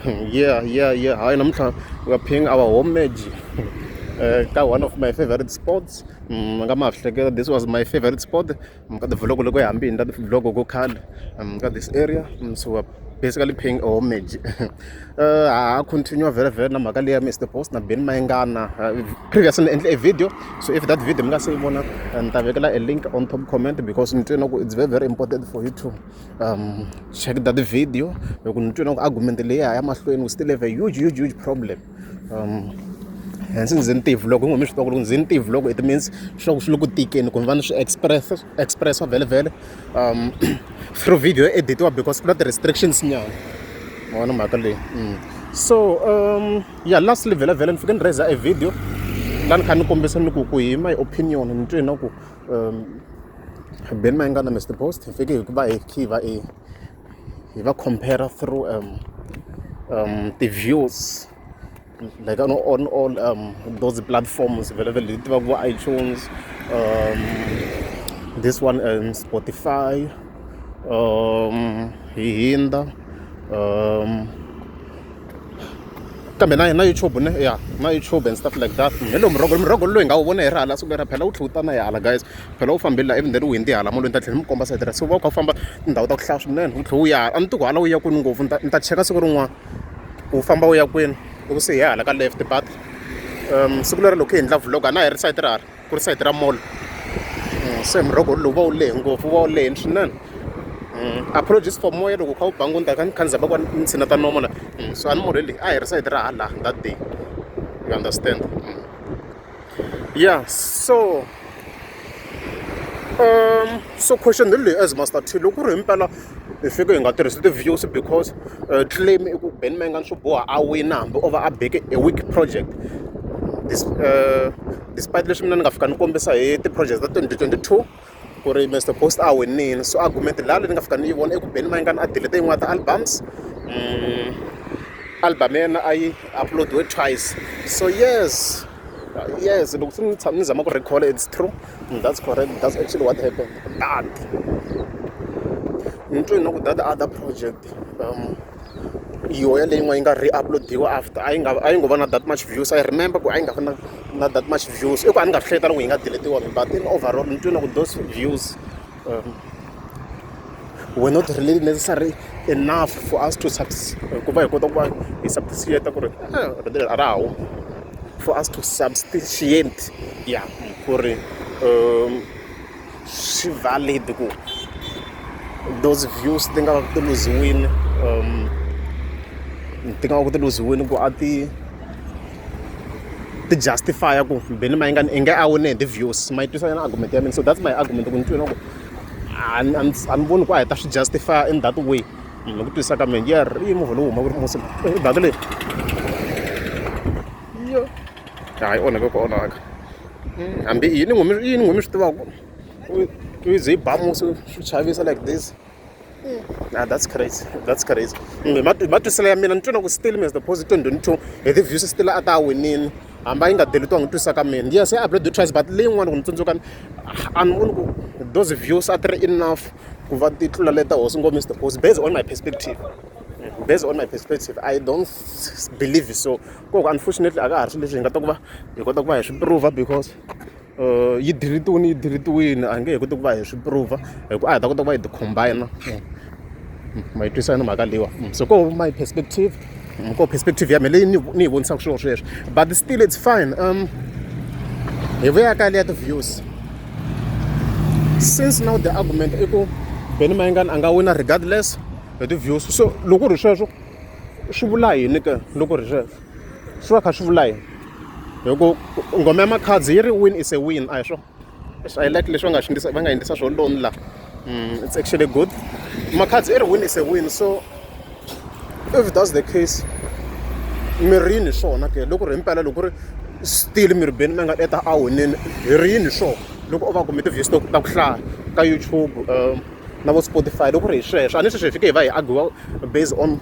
Yeah, hayi, namuntlha we are paying our homage ka one of my favorite spots. Nga ma hleketa, this was my favorite spot ka ti-vlog loko hi hambi hi endla ti-vlog ko khale ka this area. So we are basically paying a homage. Ha continue vhele vhele na mhaka leya Mr Post na Benny Mayengana. Previously ni endle a video, so if that video mi nga se yi vona, ni ta vekela a link on top comment, because ni twe na ku it's very, very important for you to check that video, hi ku ni twe na ku argument leyi ya mahlweni, we still have a huge, huge, huge problem. Hence ndzi ni ti-vlog hi mi swi tiva ku loko ndzi ni ti-vlog, it means swa ku swi le ku tikeni ku ni va ni swi express vhele vhele through video editiwa, because ku na ti-restrictions nyana, ma vona mhaka leyi. So yeah, lastly, vhele vhele ni fike ni raise a video la ni kha ni kombisa ni ku hi my opinion, ni twe na ku Benny Mayengana na Mr Post hi fike hi ku va hi kha hi va hi va compare through ti-views, like on all those platforms vhele vhele leti tivaka vo iTunes, this one, Spotify, hi hindza kambe na YouTube ne, ya, na YouTube and stuff like that. Hi lowu murogo loyi hi nga wu vona hi ri hala siku lera, phela wu tlhe wu ta na hi hala, guys. Phela wu fambile la, even then wu hindzi hala molweni. Ta tlhela ni mi komba sayiti ra so va wu kha wu famba tindhawu ta ku hlaya swinene, wu tlhe wu ya a ni tiku hala wu ya kwini ngopfu. Ni ta cheka siku rin'wana ku wu famba wu ya kwini loko se hi ya hala ka left. But siku leri loko hi endla vlog, a na hi ri sayiti ra hala ku ri sayiti ra mall. Se murogo lowu va wu lehe ngopfu, wu va wu lehini swinene. Apologies for moya loko kha wu ba ngopfu, kha ni kha ni zama ku va ni tshineta nomo la. So a ni morheli leyi a hi ri sayiti ra hala that day, you understand? Yeah, so so question hi leyi, as Master T, loko ku ri himpela hi fike hi nga tirhisi ti-views, because claim i ku Benny Mayengani swo boha a wina hambi o va a beke a weak project. Despite leswi mina ni nga fika ni kombisa hi ti-project ta 2022 ku ri Mr Post a winini, so argument laha leyi ni nga fika ni yi vona i ku Benny Mayengani a delete yin'wana ta-albums, album ya yena a yi uploadiwe twice. So yes, loko se ni tshama ni zama ku recall, it's true. That's correct, that's actually what happened. But ni twe na ku that other project, yoya leyin'wana yi nga re-uploadiwa after, a yi ngo va na that much views. I remember ku a yi nga va na that much views. I ku a ni nga swi hleketa loko yi nga deletiwa, but in overall ni twe na ku those views were not really necessary enough for us to ku va hi kota ku va hi substantiate ku ri a ra ha humi, for us to substantiate, yeah, ku ri swi valid ku those views ti nga va ti luziwini, ti nga va ku ti luziwini, ku a ti justify ku Benny Mayengani i nge a wine hi ti-views. Ma yi twisa yena argument ya mina? So that's my argument, ku ni twi na ku a ni voni ku a hi ta swi justify in that way. Hi ku twisisa ka mina, ya ri movha lowu humaka ri musi data leyi yo hayi onhaka ku onhaka, hambi yini n'we yini n'we mi swi tivaka u yi ze yi ba musi swi chavisa like this. Ah, that's crazy. That's crazy. Hi matwiselo ya mina, ni twa na ku still Mr Post 2022 hi ti-views still a ta winini hambi a yi nga deletiwangi, twisa ka mina. Yes, ya upload twice, but leyin'wana ku ni tsundzuka, a ni voni ku those views a ti ri enough ku va ti tlula leta hosi ngo Mr Post, based on my perspective. Based on my perspective, I don't believe so. Koko unfortunately a ka ha ri swilo leswi hi nga ta ku va hi kota ku va hi swi prova, because yi deletiwini, yi deletiwini, a nge he koti ku va hi swi prova, hi ku a hi ta kota ku va hi ti combine. Ma yi twisisa na mhaka leyiwa? So ko my perspective, ko perspective ya mina leyi ni yi vonisaka swilo sweswo, but still it's fine. Hi vuya ka leya ti-views, since now the argument i ku Benny Mayengani a nga wina regardless hi ti-views. So loko ku ri sweswo, swi vula yini ke? Loko ri sweswo, swi va kha swi vula yini? Hi ku nghoma ya Makhadzi yi ri win is a win, a hi swona? I like leswi va nga endlisa swona loni la. It's actually good. Makhadzi i ri win is a win, so if that's the case, mi ri yini swona ke? Loko ri himpela, loko ri still mi ri Benny ma nga eta a winini, hi ri yini swona loko o va kume ti-views ta ku hlaya ka YouTube na vo Spotify? Loko ri hi sweswo, a ni sweswi hi fike hi va hi argue based on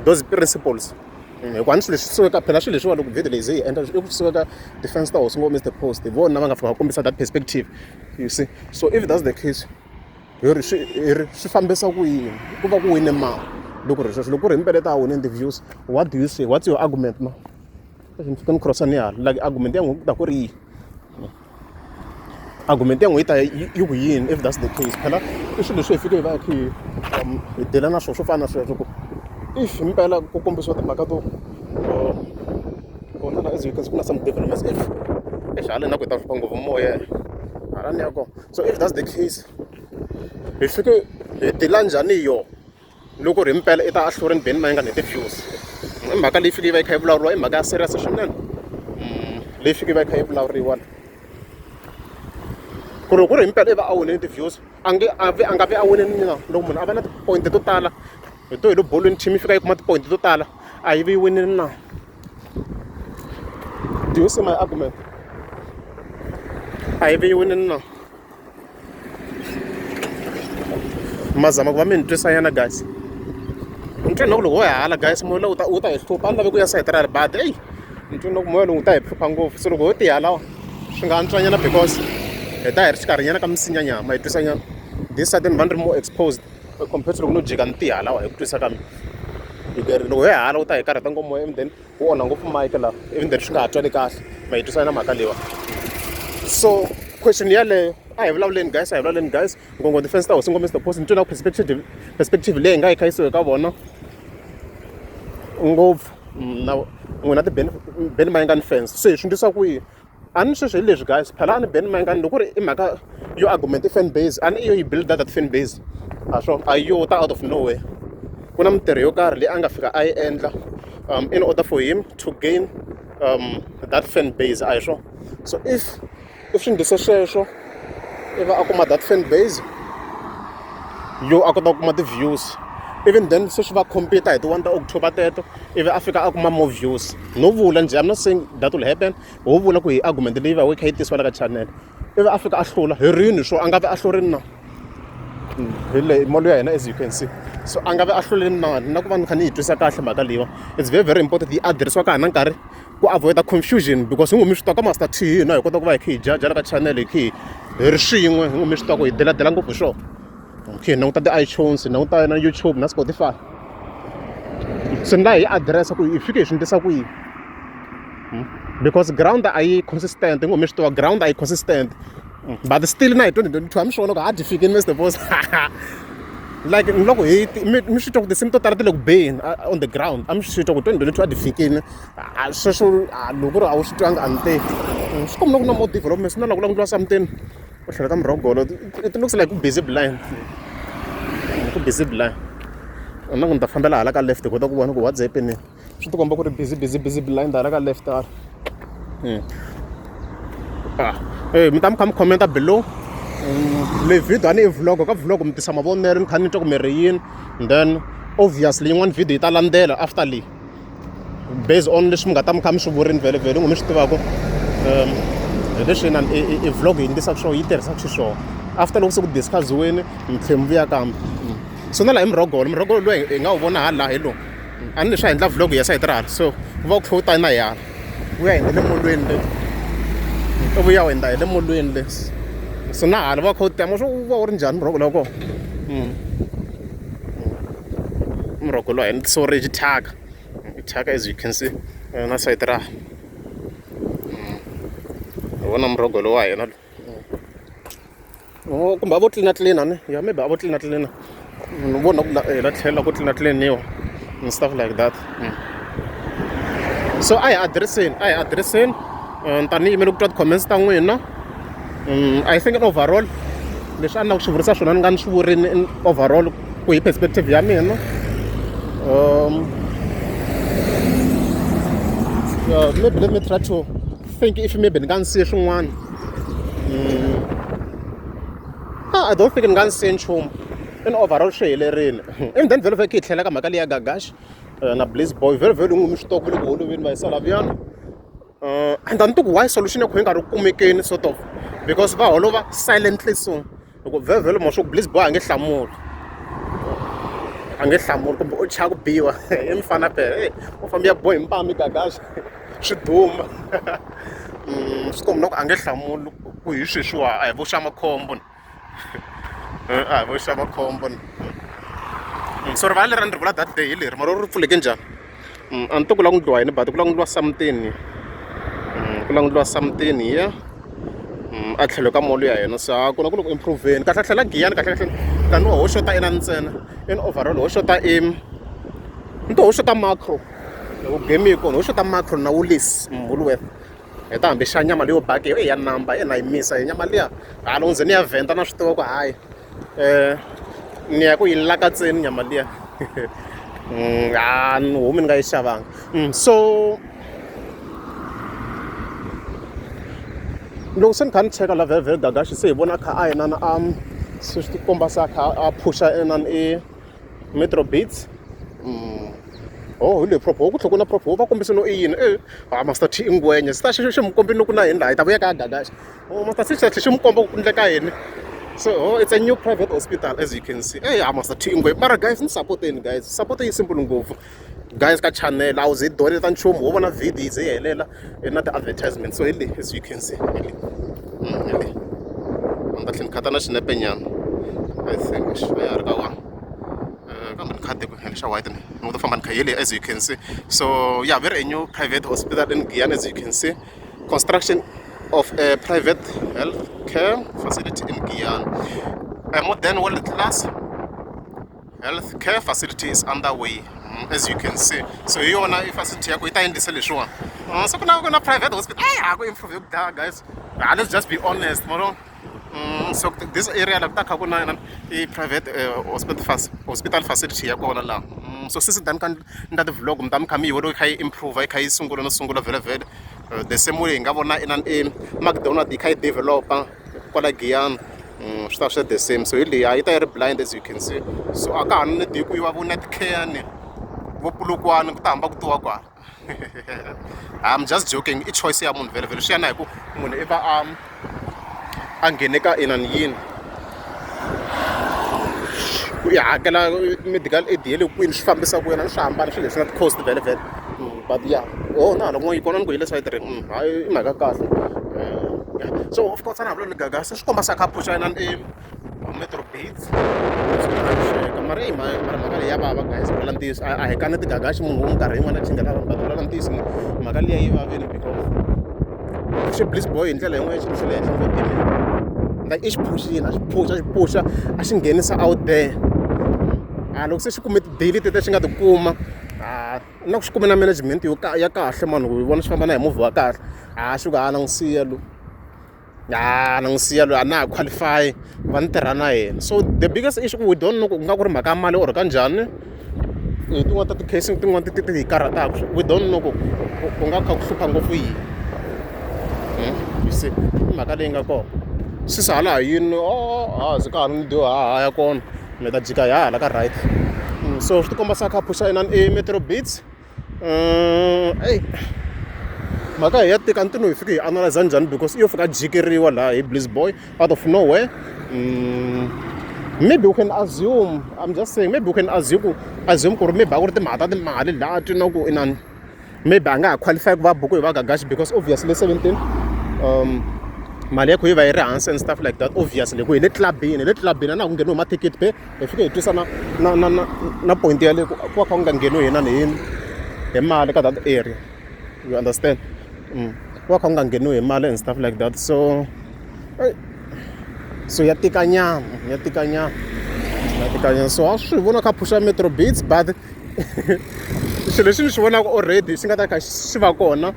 those principles, hikuva ni swilo leswi suka phela swilo leswiwa loko video leyi ze yi endla i ku suka ka defense ta hosi ngo Mr Post, hi vona va nga fika va kombisa that perspective, you see? So if that's the case, hi ri swi fambisa ku yini ku va ku wine mali? Loko ri sweswo, loko ku ri himpela i ta wina ti-views, what do you say? What's your argument ma? Ni fika ni cross-a ni hala, like argument ya n'wina ku ta ku ri yihi? Argument ya n'wina yi ta yi ku yini if that's the case? Phela i swilo leswi hi fike hi va hi kha hi deal-a na swona swo fana na sweswo ku if himpela ku kombisiwa timhaka to kona la, as you can see, ku na some developments if eish hala na ku hi ta hlupha ngopfu moya hala ni ya kona. So if that's the case, hi fike hi deal-a njhani yoho loko ri himpela i ta a hlurile Benny Mayengani hi ti-views? I mhaka leyi fike yi va yi kha yi vulavuriwa, i mhaka ya serious swinene leyi fike yi va yi kha yi vulavuriwa ku ri loko ku ri himpela i va a winile ti-views, a nge a ve a nga vi a winile na. Loko munhu a va na ti-point to tala hi to hi le bolweni, team yi fika yi kuma ti-point to tala, a yi vi yi winile na? Do you see my argument? A yi vi yi winile na? Ma zama ku va mi ni twisa nyana, guys. Ni twe na ku loko wo hala, guys, moya lowu wu ta hi hlupha. A ni lavi ku ya sayiti ra but eyi, ni twe na ku moya lowu wu ta hi hlupha ngopfu. Se loko ho ti hala swi nga antswa nyana because hi ta hi ri xikarhi nyana ka misinya nyana, ma yi twisa nyana. This side ni va ni ri more exposed compared to loko no jika ni ti halawa, hi ku twisa ka mina. Loko ho hala wu ta hi karhata ngopfu moya and then wu onha ngopfu mic laha, even then swi nga ha twali kahle, ma yi twisa na mhaka leyiwa. So question yaleyo, a hi vulavuleni, guys, a hi vulavuleni, guys. Ngongo defense ta hosi Ngome Mr Post. Ni twe na perspective leyi hi nga yi kha yisiwe ka vona ngopfu na n'wina ti Benny Mayengani fans. Se hi swi endlisa ku yini? A ni sweswo hi leswi, guys. Phela a ni Benny Mayengani, loko ku ri i mhaka yo argument i fan base, a ni yo yi build that fan base, a swona a yo ta out of nowhere. Ku na mintirho yo karhi leyi a nga fika a yi endla in order for him to gain that fan base, a hi swona? So if i swi endlise sweswo, i va a kuma that fan base yo a kota ku kuma ti-views, even then se swi va compete hi ti-1 ta October teto, ivi a fika a kuma more views. No vula njhe, I'm not saying that will happen, ho vula ku hi argument leyi va yi kha yi tisiwa la ka channel, ivi a fika a hlula hi rini swo a nga vi a hlurini na hi le mall ya hina, as you can see. So a nga vi a hluleni na na ku va ni kha ni yi twisa kahle mhaka leyiwa. It's very, very important yi address-iwa ka ha na nkarhi ku avoid confusion because hi n'wi mi swi tiva ka Master T, hina hi kota ku va hi kha hi jaja la ka channel, hi kha hi ri swin'we, hi n'wi mi swi tiva ku hi deladela ngopfu hi swona. Okay, languta ti-iTunes, languta na YouTube na Spotify. Se ni la hi address ku hi fike hi swi endlisa ku yini because ground a yi consistent, ngo mi swi tiva ground a yi consistent. But still na hi 2022 a mi swi vona ku ha dyi fikini, Mr Boss. Like ni loko hi mi swi twa ku tinsimu to tala ti le ku beni on the ground, a mi swi twa ku 2022 a dyi fikini sweswo. Loko ku ri a wu swi twanga, a ni tivi. Swi komba ku na more developments na loko ku langutiwa something ku tlhela ka murhogolo, it looks like ku busy blind, ku busy blind. Na ku ni ta fambela hala ka left hi kota ku vona ku what's happening. Swi ti komba ku ri busy, busy, busy blind hala ka left hala. Ah, mi ta mi kha mi commenta below leyi video. A ni i vlog, ka vlog mi tisa mavonelo, ni kha ni twa ku mi ri yini. Then obviously yin'wana video yi ta landzela after leyi based on leswi mi nga ta mi kha mi swi vurini vhele vhele, n'wi mi swi tivaka hi leswi na i vlog yi endlisaka swona, yi tirhisaka xiswona. After loko se ku discuss-iwini, mi tlhela mi vuya kambe. So na laha i murhogolo, murhogolo loyi hi nga wu vona hala hi lowu. A ni leswi a endla vlog ya sayiti ra hala, so ku va ku tlhe u ta na hi hala, wu ya hundza le molweni le, u vuya u hundza hi le molweni le. So na hala va kha u tema swo wu va wu ri njhani murhogolo wa kona. Murhogolo wa hina, sorry, xithyaka, i thyaka, as you can see na sayiti ra hi wona murhogolo wa hina. Oh, kumbe a vo tlilina tlilina ni ya, maybe a vo tlilina tlilina, ni vona ku la tlhela ku tlilina tliliniwa and stuff like that. So a hi addresseni, a hi addresseni. Ni ta ni yimele ku twa ti-comments ta n'wina. I think in overall leswi a ni lava ku swi vurisa swona ni nga ni swi vurini in overall ku hi perspective ya mina. Maybe let me try to think if maybe ni nga ni siye swin'wana. Ah, I don't think ni nga ni siye nchumu. In overall swi helerile. And then vhele vhele hi tlhela ka mhaka leya Gagash na Bliss Boy, vhele vhele n'wi mi swi tiva ku le ku holoveni va yisa lavuyana. And a ni tivi ku why solution ya kho yi nga ri ku kumekeni sort of because va holova silently. So loko vhele vhele ma swo ku Bliss Boy a nge hlamuli, a nge hlamuli kumbe u chava ku biwa i mfana phela, u fambi ya bohi mpami Gagash swi duma. Swi komba na ku a nge hlamuli ku hi sweswiwa a hi vo xa makhombo, a hi vo xa makhombo. So rivala leri a ni ri vula that day hi leri mara ri pfuleke njhani? A ni tivi ku la ku endliwa yini but ku la ku endliwa something ku la ku endliwa something here a tlhelo ka mall ya hina se a ku na ku le ku improve-eni kahlekahle la Giyani kahlekahle tani ho xota inani ntsena in overall ho xota i ni to ho xota Makro loko game yi kona ho xota Makro na Woolies Woolworth hi ta hambi xa nyama leyo baka ya namba na yi misa hi nyama liya ha loko ndzi ni ya Venda na swi tiva ku hayi ni ya ku yi lakatseni nyama liya a ni humi ni nga yi xavanga so loko se ni kha ni cheka la vhele vhele Gagashi se hi vona a kha a inana a se swi tikomba se a kha a phusha inani i Metro Beats oh hi leyi prop ku tlhela ku na prop va kombise no i yini e ha Master T i ngwenya se ta xi xi mi kombile ku na yini laha hi ta vuya ka Gagashi. Oh, Master T xi xi mi komba ku endleka yini so oh, it's a new private hospital as you can see hey, Master T ngwe mara guys ni supporteni guys support yi simple ngopfu guys ka channel a wu ze donate nchumu wo vona video yi ze yi helela na ti-advertisement so hi le as you can see hi le hi le ni ta tlhela ni khata na xinepe nyana I think a ya ha ri ka one kambe ni khate ku xa white ni ni to famba ni kha hi le as you can see so yeah very a new private hospital in Giyani as you can see construction of a private health care facility in Giyani. A modern world class health care facility is underway as you can see. So hi yona i facility ya ku yi ta endlisa leswiwani. So ku na ku na private hospital. Ay, ha ku improve ku dlaya guys. Ah, let's just be honest, moro. So this area la ku ta kha ku na i private hospital hospital facility ya kona laha. So since done ka ndla ti-vlog mi ta mi kha mi yi vona yi kha yi improve yi kha yi sungula no sungula vhele vhele. The same way hi nga vona inani i McDonald yi kha yi develop-a kwala Giyani swi ta swi the same. So hi leyi yi ta yi ri blind as you can see. So a ka ha ni ku yiwa vo Netcare ni vo Polokwane ku ta hamba ku tiwa kwala. I'm just joking i choice ya munhu vhele vhele swi ya na hi ku munhu i va a a nghene ka inani yini ku i hakela medical aid ya le kwini swi fambisa ku yena swi hambana swilo leswi na ti-cost vhele vhele but yeah oh na hala kun'wana yi kona ni ku hi le sayiti rin'we hayi i mhaka kahle so of course a na ha vula ni Gagashi swi komba se a kha a phusha inani i Metro Beats mara i mara mhaka leyi ya vava guys vula ntiyiso a hi kaneti Gagashi munhu wo minkarhi yin'wana a chingela vanhu but vula ntiyiso mhaka liya yi vavile because xi Bliss Boy hi ndlela yin'wana xilo xa le henhla ngopfu like i xi phuxile a xi phuxa a xi phuxa a xi nghenisa out there a loko se xi kume ti-deal tete xi nga ti kuma a na ku xi kume na management yo ka ya kahle mani ku vona xi famba na hi movha wa kahle a xi ku a na n'wi siya loyi a na n'wi siya loyi a na ha qualify ku va ni tirha na yena so the biggest issue we don't know ku nga ku ri mhaka ya mali or ka njhani hi tin'wana ta ti-case tin'wana ti ti hi karhataka we don't know ku ku nga kha ku hlupha ngopfu yini you see i mhaka leyi nga kona sisi hala ha yini o ha ze ka ha ri ni dyo ha ha ya kona mi ta jika ya hala ka right so swi tikomba se a kha a phusha inani i Metro Beats eyi mhaka hi ya tika ni hi fike hi analyze njhani because i yo fika jikeriwa laha hi Bliss Boy out of nowhere maybe we can assume I'm just saying maybe we can assume ku assume ku ri maybe a ku ri timhaka ta timali laha twi na ku inani maybe a nga ha qualify ku va buku hi va Gagashi because obviously 17 mali ya kho yi va yi ri hansi and stuff like that obviously ku hi le clubini hi le clubini a na ha ku ngheniwi hi mathikithi be hi fike hi twisa na na na na na point yaleyo ku va kha ku nga ngheniwi hi nani hi hi mali ka that area you understand ku va kha ku nga ngheniwi hi mali and stuff like that so so ya tika nyana ya tika nyana ya tika nyana so a swi vona kha phusha Metro Beats but xilo lexi ni xi vonaka already xi nga ta kha xi va kona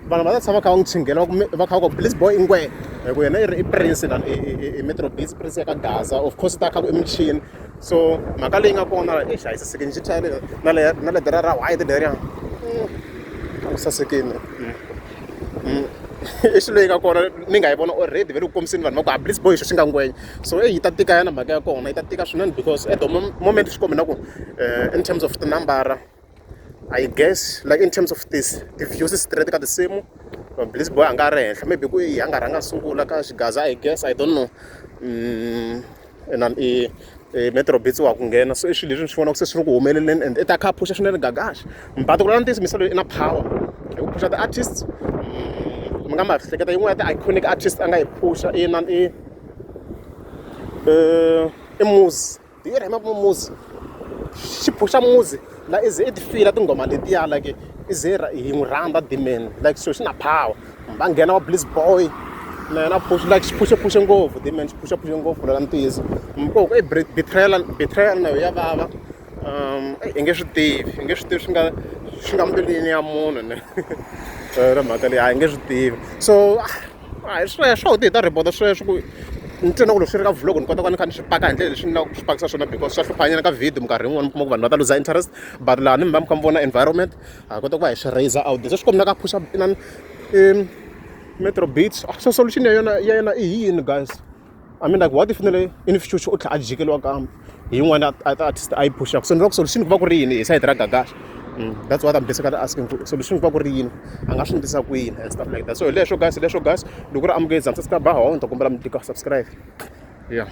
vanhu va ta tshama kha va n'wi chinghela va kha va ku Bliss Boy i ngwe hi ku yena i ri i prince lani i Metro Beats prince ya ka Gaza of course ta kha ku i michini so mhaka leyi nga kona la eish a yi sasekini xi thya na le na le ra white leriya a ku sasekini i xilo leyi nga kona ni nga yi vona already ve le ku kombiseni vanhu va ku a Bliss Boy xo xi nga ngwenya so eyi yi ta tika yana mhaka ya kona yi ta tika swinene because at the moment swi kombi na ku in terms of tinambara I guess like in terms of this ti-views straight ka tinsimu Bliss Boy a nga ri henhla maybe ku i a nga rhanga sungula ka xigaza I guess I don't know inani i Metro Beats wa ku nghena so i swilo leswi ni swi vonaka se swi ri ku humeleleni and i ta kha a phusha swinene Gagashi but ku vula ntiyiso misa loyi i na power hi ku phusha ti-artists mi nga ma hleketa yin'wana ya ti-iconic artist a nga yi phusha i inani i i Muzi. Do you remember Muzi? xi phusha muzi la i ze i ti fila tinghoma letiya like i ze hi n'wi rhandza Dman like xilo xi na power va nghena va Bliss Boy na yena push like xi phushe phushe ngopfu Dman xi phushe phushe ngopfu la ntiyiso ko i betrayal betrayal na yo ya vava i nge swi tivi i nge swi tivi swi nga mbilwini ya munhu ne ra mhaka leyi a hi nge swi tivi so a hi sweswo ti hi ta report sweswo ku ntsena ku loko swi ri ka vlog ni kota ku va ni kha ni swi paka hi ndlela leswi ni lavaka ku swi pakisa swona because swa hluphanyana ka video minkarhi yin'wani mi kuma ku vanhu va ta lose interest but laha ni mi va mi kha mi vona environment ha kota ku va hi swi raise out there se swi komba ka phusha inani Metro Beats so solution ya yona ya yena i yini guys? I mean, like, what if nele in future u tlhela a jikeliwa kambe hi yin'wana artist a yi phuxaka? So ni loko solution ku va ku ri yini hi side ra Gagash? That's what I'm basically asking, ku solution ku va ku ri yini, a nga swi endlisa ku yini and stuff like that. So hi leswo guys, hi leswo guys. Loko ri amukeza subscribe, ha ni ta kombela mi tlika subscribe, yeah.